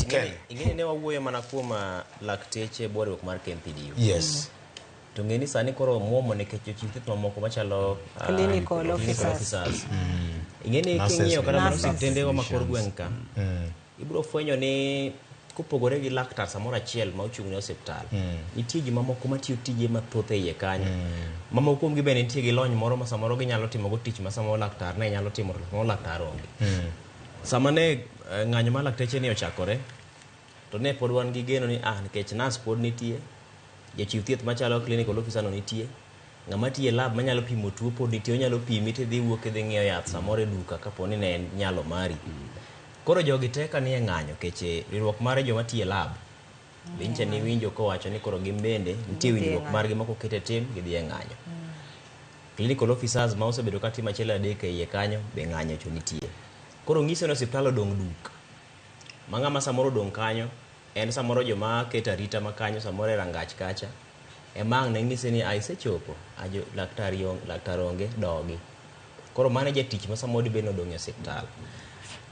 Ken. Ing'eni ne wawuoyo mana kuom lakteche bwo riwruok mar KMPDU. To ng'e ni sani koro muomo nikech jochiw thieth mamoko machalo Clinical officers. Ing'e ni Nurses king'iyo kata mana Nurses. osiptende wa ma kor Physicians. gweng' ka, ibiro fwenyo ni kopogore gi laktar samoro achiel ma ochung' ne osiptal, nitie ji mamoko matiyo tije mathoth e iye kanyo. Mamoko kuomgi bende nitie gi lony moro ma samoro ginyalo timogo tich ma samoro laktar ne nyalo timo to samoro laktar onge. Sama ne ng'anyo mar lakteche ni ochakore, to ne pod wan gi geno ni nikech nas pod nitie, jachiw thieth machalo clinical officer no nitie, ng'ama tiyo e lab manyalo pimo tuo pod nitie, onyalo pimi tidhi iwuok idhi ng'iewo yath samoro e duka kapo ni ne en nyalo mari. Koro jogi te ka nie ng'anyo keche riwruok mar joma tiyo e lab be nyicha niwinjo kowacho ni koro gin bende nitie winjruok margi ma koket e tim gidhi e ng'anyo. Clinical officers ma osebedo ka timo achiel adek e iye kanyo be ng'anyo cho nitie. Koro ng'iso ni osiptal odong' duk. Ma ng'ama samoro odong' kanyo en samoro joma keto arita ma kanyo samoro e rangach kacha ema ang' ne ng'ise ni isechopo ajo laktar laktar onge dogi. Koro mano e jatich ma samoro dibed ni odong' e osiptal.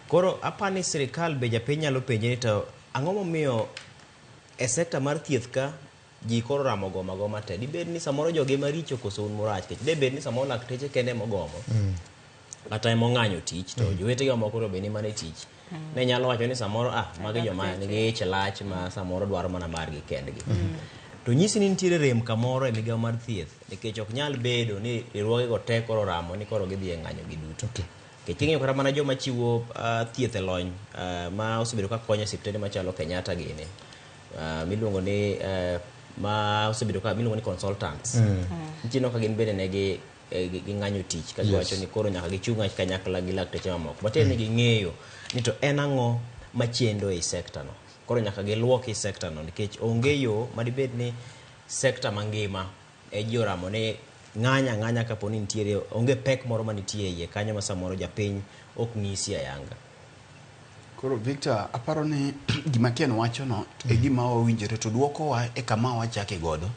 Koro apani sirikal be japiny nyalo penje ni to ang'o momiyo e sekta mar thieth ka ji koro ramo gomo agoma te. Dibed ni samoro jogi ema richo koso un murach nikech debed ni samoro lakteche kende emogomo kata emong'anyo tich to jowetegi mamoko to be ni mana e tich. Ne nyalo wacho ni samoro magi joma nigi ich lach ma samoro dwaro mana margi kendgi. To nyisi ni nitiere rem kamoro e migawo mar thieth nikech ok nyal bedo ni riwruogego te koro ramo ni koro gidhi e ng'anyo giduto. Nikech king'iyo kata mana joma chiwo thieth e lony ma osebedo ka konyo osiptende machalo Kenyatta gini miluongo ni ma osebedo ka miluongo ni consultants. Nitie ka gin bende ne gi ging'anyo tich ka giwacho ni koro nyaka gichung' kanyakla gi lakteche mamoko. Matiende ni ging'eyo ni to en ang'o machendo ei sekta no. Koro nyaka giluoki sekta no nikech onge yo madibed ni sekta mangima e ji oramo ni ng'anya ang'anya kapo ni nitiere onge pek moro manitie e iye kanyo ma samoro japiny ok ng'isi ayanga. Koro Victor, aparo ni gima Ken wacho no e gima owinjore to duokowa e kama wachake godo.